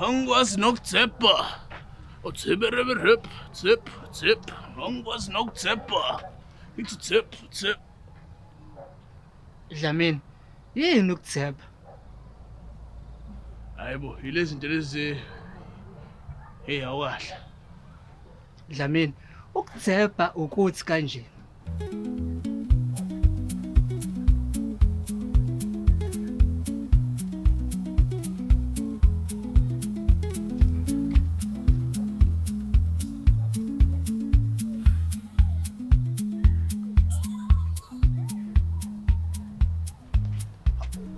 Angikwazi nokutsepha. Utsibereberep, tsep, tsep. Angikwazi nokutsepha. Ithi tsep, tsep. Dlamini, yini ukutsepha? Hayibo, yilezi zinto lezi. Hey, awukahle. Dlamini, ukutsepha ukuthi kanje.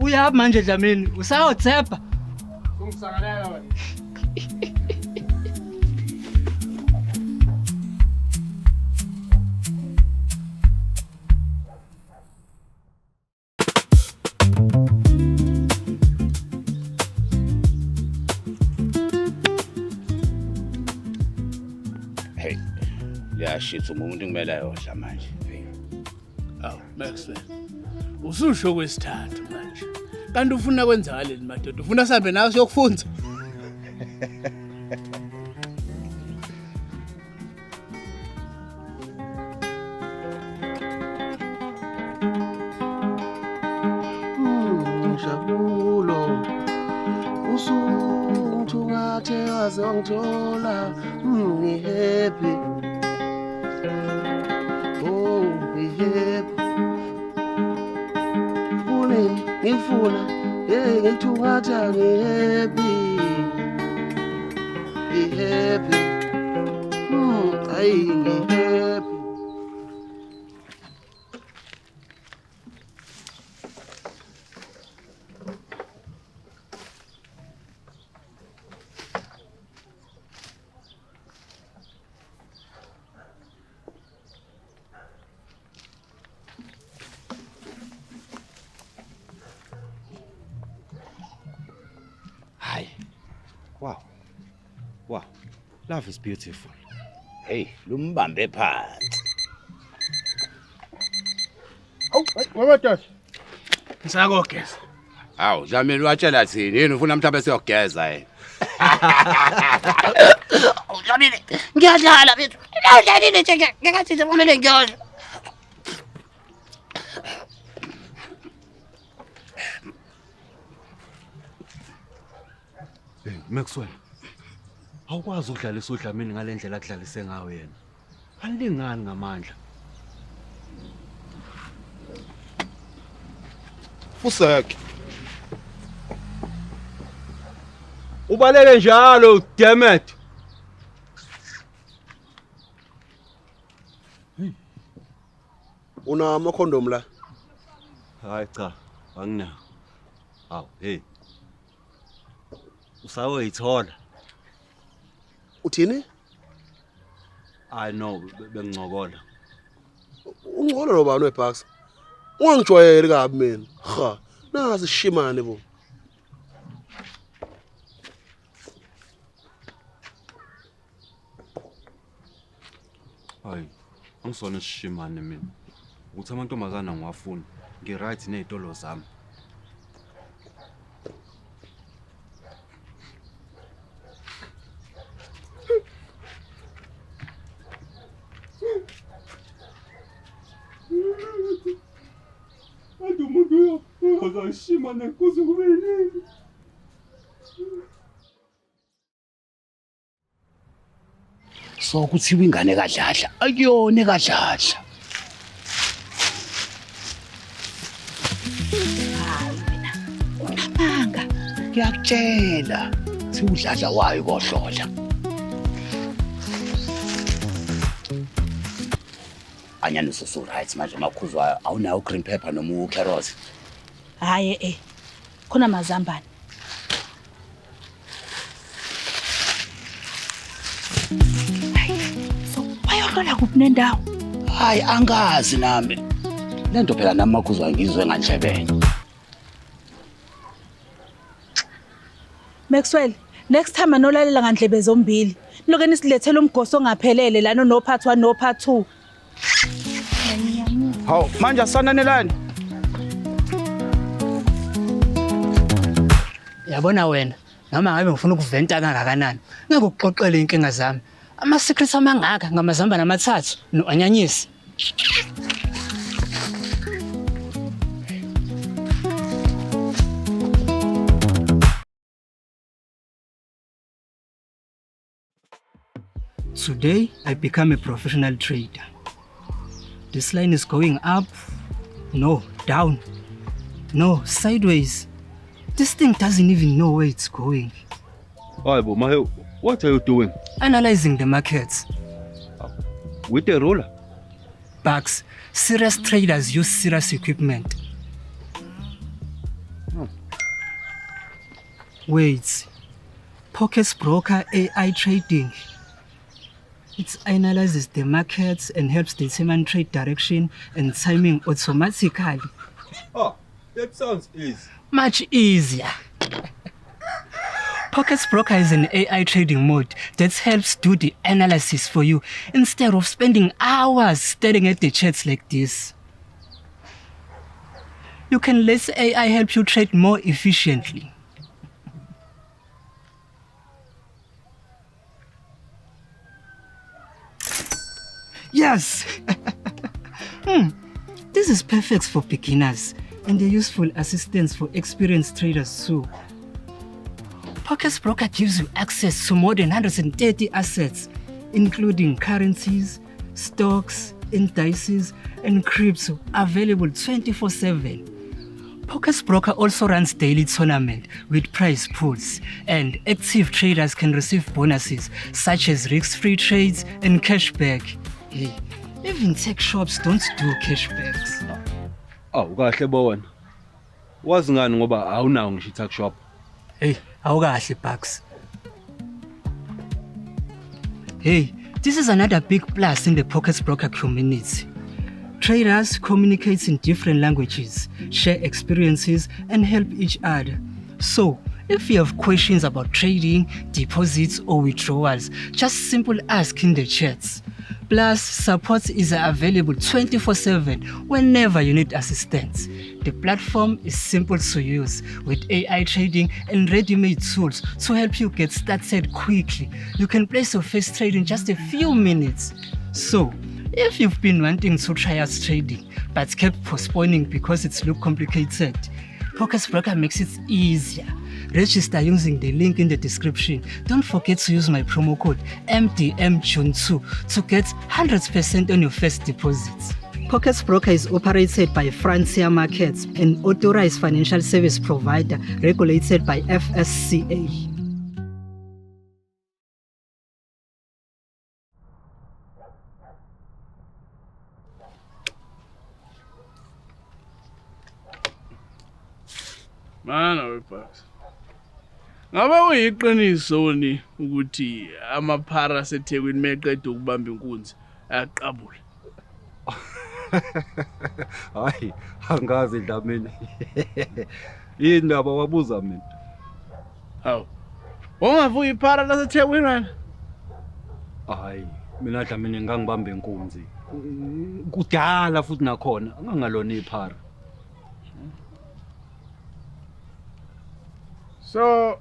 Uyaphi manje Dlamini? Usayothepha? Ungisangalela wena. Hey, liyashitha umuntu kumele ayodla manje. Hey. Awu, Maxwell. Ususho kwesithathu manje. Kanti ufuna kwenzakaleni madoda? Ufuna sihambe nawe siyokufunza? Njabulo usungithungathe waze wangithola ngi-happy oh ngi-happy fune ngifuna hey ngithungatha ngi-happy ngi-happy ayi ngi-happy. Hayi. Wow. Wow. Love is beautiful. Hey, lumbambe phansi. Awu, hayi, wemadoda. Ngisakogeza. Hawu, Dlamini watshela thini? Yini ufuna mhlawumbe siyogeza yena? Dlamini, ngiyadlala mfethu. Ngiyadlalile nje ngekathi nje kumele ngiyodla. Hey, Maxwell. Awukwazi ukudlalisa uDlamini ngalendlela akudlalise ngayo yena. Alingani ngamandla. Fuseke. Ubaleke njalo, damn it. Una amakhondomu la? Hayi cha, anginawo. Hawu, hey. Usayoyithola. Uthini? I know bengincokola. Ungcono lo bani weBucks? Ungangijwayeli kabi mina. Ha, nasi shimane bo. Hayi, angisona isishimane mina. Ukuthi amantombazana ngiwafuni. Ngi-right ney'tolo zami. Kanti umuntu uyazashimane kuze kube yini? So kuthiwa ingane kaDladla akuyona kaDladla. Hayi wena. Unamanga. Ngiyakutshela, kuthiwa uDladla wayo kohlola. Anyanisi usu-right manje makhuzwayo awunawo green pepper noma u-carrot. Hayi eh. Khona amazambane. Hayi. So wayohlola kuphi nendawo? Hayi angazi nami. Lento phela nami makhuzwayo ngizwe ngandlebeni. Maxwell, next time anolalela ngandlebe zombili. Niloke nisilethele umgosi ongaphelele lana no part 1 no part 2. Hawu manje asananelani? Yabona wena, noma ngabe ngifuna ukuventa kangakanani, ngeke ukuxoxele inkinga zami. Ama secrets amangaka ngamazambane amathathu no-anyanyisi. Today, I become a professional trader. This line is going up, no, down, no, sideways. This thing doesn't even know where it's going. Hayi bo, Mahe, what are you doing? Analyzing the markets. With a ruler? Bucks, serious traders use serious equipment. Wait. Pockets Broker AI Trading. It analyzes the markets and helps determine trade direction and timing automatically. Oh, that sounds easy. Much easier. Pockets Broker is an AI trading mode that helps do the analysis for you instead of spending hours staring at the charts like this. You can let AI help you trade more efficiently. Yes! This is perfect for beginners and a useful assistance for experienced traders too. Pockets Broker gives you access to more than 130 assets, including currencies, stocks, indices, and crypto, available 24/7. Pockets Broker also runs daily tournament with prize pools, and active traders can receive bonuses such as risk-free trades and cashback. Hey, even tech shops don't do cashbacks. Awu kahle bo wena. Wazi ngani ngoba awunawo ngisho i-tuck shop. Hey, awukahle Bucks. Hey, this is another big plus in the Pockets Broker community. Traders communicate in different languages, share experiences, and help each other. So, if you have questions about trading, deposits, or withdrawals, just simple ask in the chats. Plus, support is available 24/7 whenever you need assistance. The platform is simple to use with AI trading and ready-made tools to help you get started quickly. You can place your first trade in just a few minutes. So, if you've been wanting to try out trading but kept postponing because it's look complicated, Pockets Broker makes it easier. Register using the link in the description. Don't forget to use my promo code MDMJUNE2 to get 100% on your first deposit. Pockets Broker is operated by Frontier Markets, an authorized financial service provider regulated by FSCA. Mana weBucks. Ngabe kuyiqiniso ni ukuthi amaphara aseThekwini meqeda ukubamba inkunzi ayaqabula? Hayi, angazi Dlamini. Yini ndaba wabuza mina? Hawu. Ungavuka iphara laseThekwini wena? Hayi, mina Dlamini ngangibamba inkunzi. Kudala futhi nakhona ngangalona iphara. So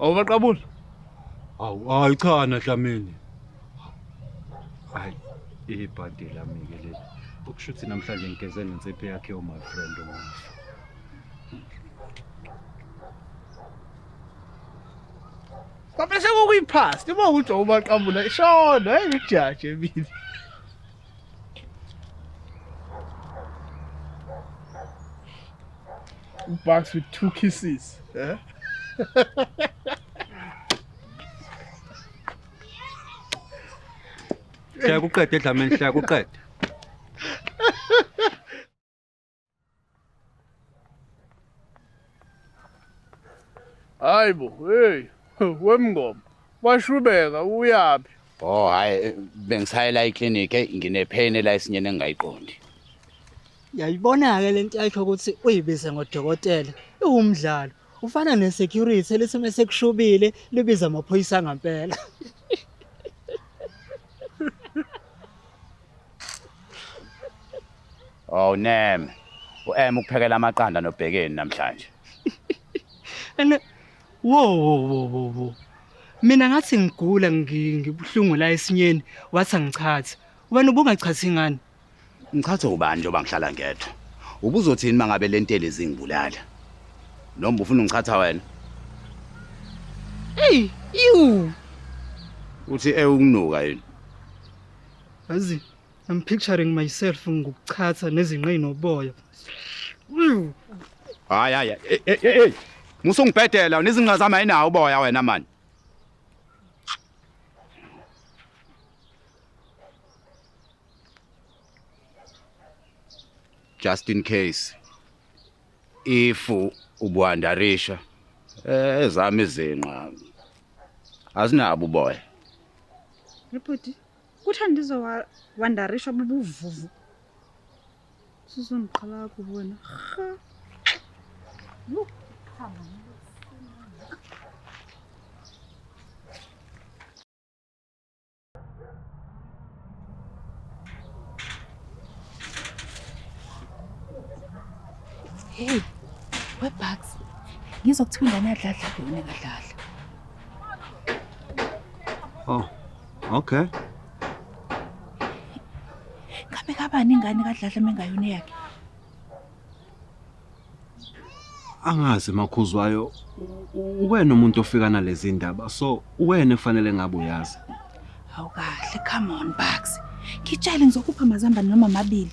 awubaqabula? Hawu, hayi cha na Dlamini. Hayi, ibhadi lami ke leli. Okusho ukuthi namhlanje ngigeze nensipho yakhe yo my friend ongafa. Ngabe sekukuyi-past, uma ukuthi awubaqabula, shona, hey ngikujaje mina. Bucks with two kisses. Eh? Hleka uqede Dlamini, hleka uqede. Hayibo, hey, wemngoma. Washubeka uyaphi? Oh hayi bengisayela eclinic hey ngine-pain la esinyeni engingayiqondi. Yayibona-ke lento yakho ukuthi uyibize ngodokotela. Iwumdlalo. Ufana ne-security elithi mese kushubile libiza amaphoyisa ngampela. Oh nem. U-M ukuphekela amaqanda nobhekeni namhlanje. And wo wo wo wo wo. Mina ngathi ngigula ngibuhlungu la esinyeni wathi angichathe. Wena ubungachathi ngani? Ngichathe ubani njengoba ngihlala ngedwa? Ubuzothini mangabe lentele zingibulala? Noma ufuna ungichatha wena? Hey, you. Uthi ewukunuka yini? Yazi, I'm picturing myself ngokuchatha nezinqe noboya. Hayi hayi, hey hey hey. Musungibhedela nezinqa zami ayinawo uboya wena manje. Just in case if ubuandarisha ezami izinqa azinabo uboya. Bhuti, kuthani ndizowandarishwa bubuvuvu? Sizondiqhala kakubi wena. Rha. Yho. Hey, weBucks. Ngizwa kuthiwa ingane yadladla kuyona kadladla. Oh, okay. Ngabe kabani ingane kadladla mengayona yakhe? Angazi makhuzwayo uwena umuntu ofika nalezi ndaba so uwena efanele ngabe uyazi. Hawu kahle, come on Bucks. Ngitshele ngizokupha amazambane noma amabili.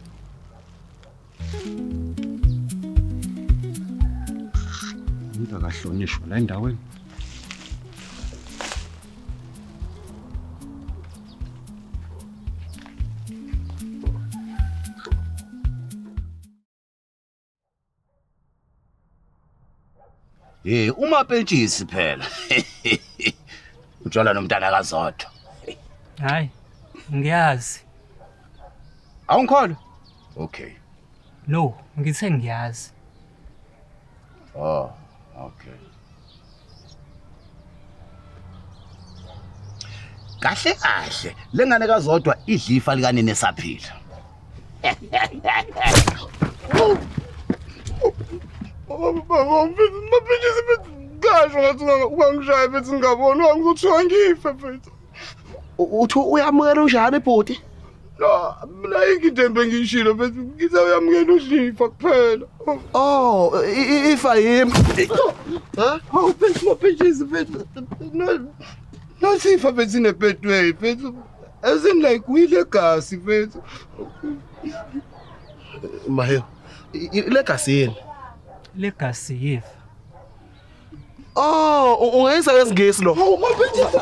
Umuntu akahlonishwa la endaweni. Hey, umapentshisi phela. Ujola nomntana kaZodwa. Hayi, ngiyazi. Awungikholwa? Okay. No, ngithe ngiyazi. Oh, okay. Kahle kahle, lengane kaZodwa idlifa likanini esaphila. Mapentshisi mfethu ngasho ngathi ungangishaya mfethu ngingaboni ngizothiwa ngife mfethu. Uthi uyamukela unjani bhuti? No, mina ayikho into embi engiyishilo mfethu ngithe uyamukela udlifa kuphela. Oh, ifa yimi. Ha? Hawu mfethu mapentshisi mfethu. No, nasifa mfethu in a bad way mfethu. As in like uyilegacy mfethu. Mahewu, ilegacy yini? Legacy yifa. Oh, ungayisa ngesingisi lo. Hawu mapentshisi.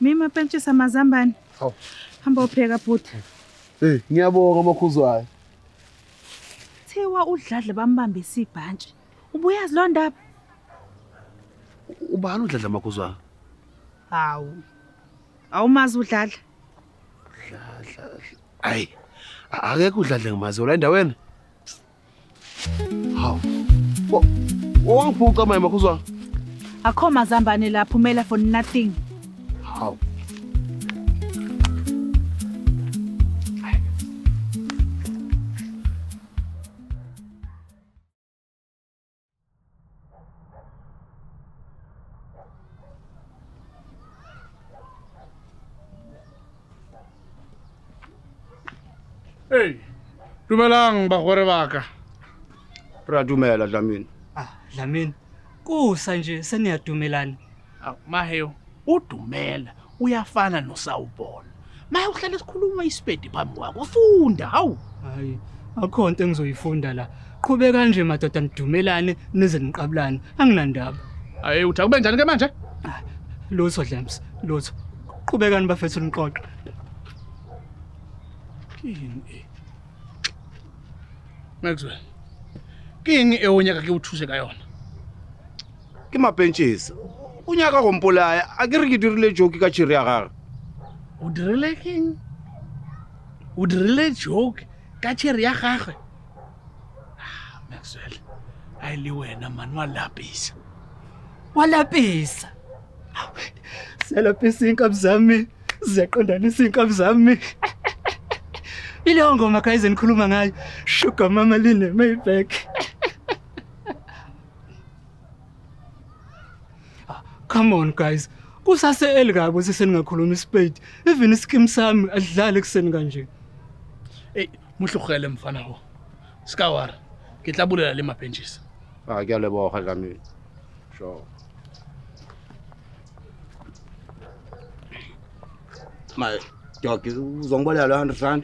Mima pentshisa amazambane. Hawu. Hamba upheka bhuti. Hey, ngiyabonga makhuzwayo. Thiwa udladla bambambe isibhantshi. Ubuyazi lo ndaba? Ubani udladla makhuzwayo? Hawu. Awumazi udladla? Dladla. Ayi. Akekho udladla ngimaziyo la endaweni. Hawu. Wangiphuca manje makhuzwayo. Akho mazambane la phumela for nothing. Hawu. Hey, dumelang bagwere baka. Ra dumela Dlamini. Ah, Dlamini. Kusa nje seniyadumelana. Awu Mahewu, udumela uyafana nosawubona. Maye uhlale sikhuluma isipedi phambi kwakho, funda hawu. Hayi, akho into engizoyifunda la. Qhubeka nje madoda nidumelane nize niqabulane. Anginandaba. Hayi uthi akube njani ke manje? Lutho Dlams, lutho. Qhubekani bafethu niqoqe. King e. Maxwell. King e o nyaka ke o thuse ka yona. Ke mapentshisi. O nyaka go mpolaya, a ke re ke dirile joke ka tšhiri ya gagwe. O dirile king? O dirile joke ka tšhiri ya gagwe? Ah, Maxwell. Ayi wena man walapisa. Walapisa. Siyalapisa iy'nkabi zami, ziyaqondanisa iy'nkabi zami. Ileyo ngoma guys enikhuluma ngayo, Sugar Mama Line Maybach. Come on guys, kusase early kabi ukuthi seningakhuluma isipedi. Even iskim sami adlale ekuseni kanje. Ey, muhlugele mfana ho. Skawara. Ke tla bulela le mapenjisa. Ah, ke a leboga Dlamini. Sure. My dog uzongiboleka lo 100 rand.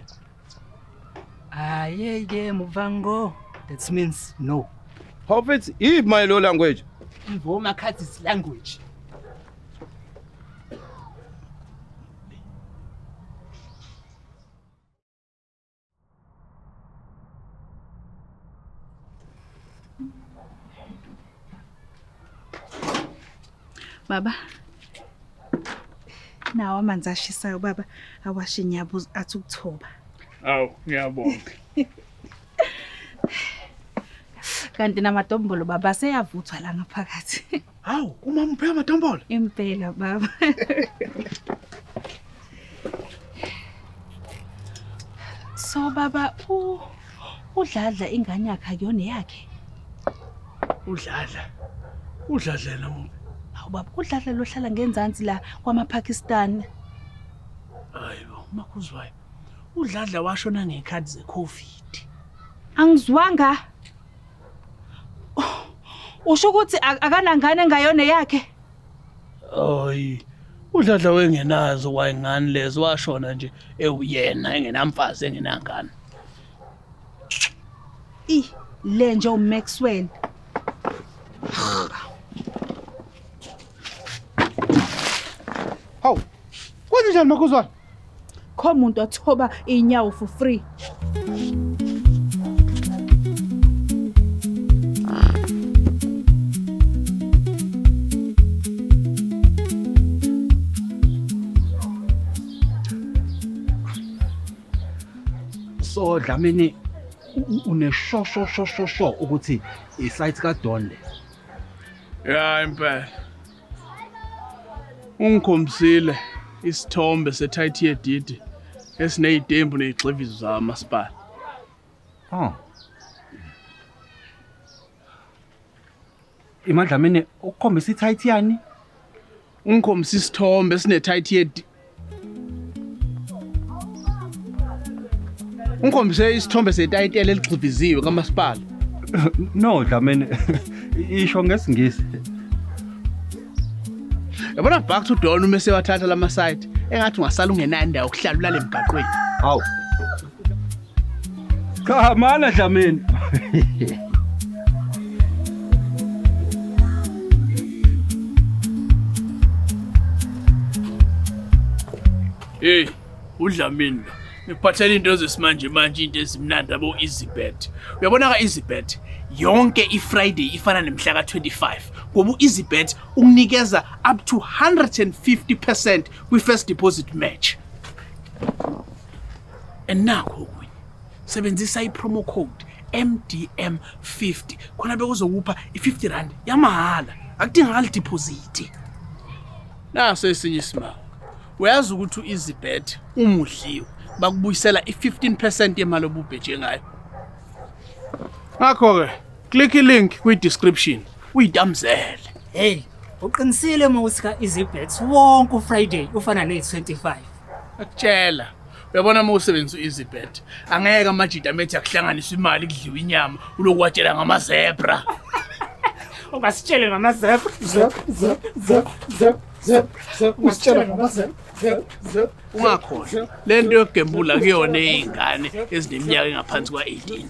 Ayeye Muvhango. That means no. How fits if my low language? Mvuma cut is language. Baba. Nawo amanzi ashisayo baba awashe inyabo athi ukuthoba. Awu, ngiyabonga. Kanti namadombolo baba seyavuthwa la ngaphakathi. Hawu, umama upheka amadombolo? Impela baba. So baba u udladla ingane yakhe akuyona yakhe. Udladla. Udladla yena muphi? Hawu baba udladla lohlala ngenzansi la kwamaPakistan. Hayibo, makhuzwayo. Udladla washona ngekhathi zeCovid. Angizwanga. Usho ukuthi akanangane engayona yakhe? Hayi. Udladla wengenazo wayengane lezo washona nje ewuyena engenamfazi engenangane. I le nje uMaxwell. Hawu. Kwenze njani makhuzwane? Kho umuntu othoba inyawo for free. So Dlamini une sho sho sho sho sho ukuthi isite ka Don le. Ya impela. Ungikhombisile isithombe sethayithi yedidi esineyidembu neyigxivizo zamasipala. Oh. Imadlamini ukukhombisa ithayithi yani? Ungikhombisa isithombe esinethayithi yedidi. Ungikhombise isithombe setayitela eligxiviziwe kamasipala. No Dlamini isho ngesingisi. Yabona back to Don uma sewathatha lama site engathi ungasala ungenayo indawo yokuhlala ulale emgaqweni. Hawu. Cha mana Dlamini. Hey, uDlamini lo. Ngiphathela into zesimanje manje into ezimnandi abo EasyBet. Uyabona ka EasyBet yonke iFriday ifana nemhla ka25 ngoba uEasyBet ukunikeza up to 150% kwi first deposit match. And nakho okunye. Sebenzisa ipromo code MDM50 khona bekuzokupha i50 rand yamahala. Akudingakali deposit. Naso esinye isimanga. Uyazi ukuthi uEasyBet umudliwe bakubuyisela i15% yemali obubheje ngayo. Ngakho ke click ilink kwi description uyitamzele. Hey, uqinisile mawuthi ka EasyBet wonke uFriday ufana ne25. Akutshela. Uyabona uma usebenzisa uEasyBet angeke amajita amethi akuhlanganisa imali kudliwa inyama uloku watshela ngama zebra. Ungasitshele ngama zebra. Zep zep zep zep zep zep usitshela ngama zep zep zep. Ungakhohlwa lento yokugembula kuyona izingane ezineminyaka engaphansi kwa-18.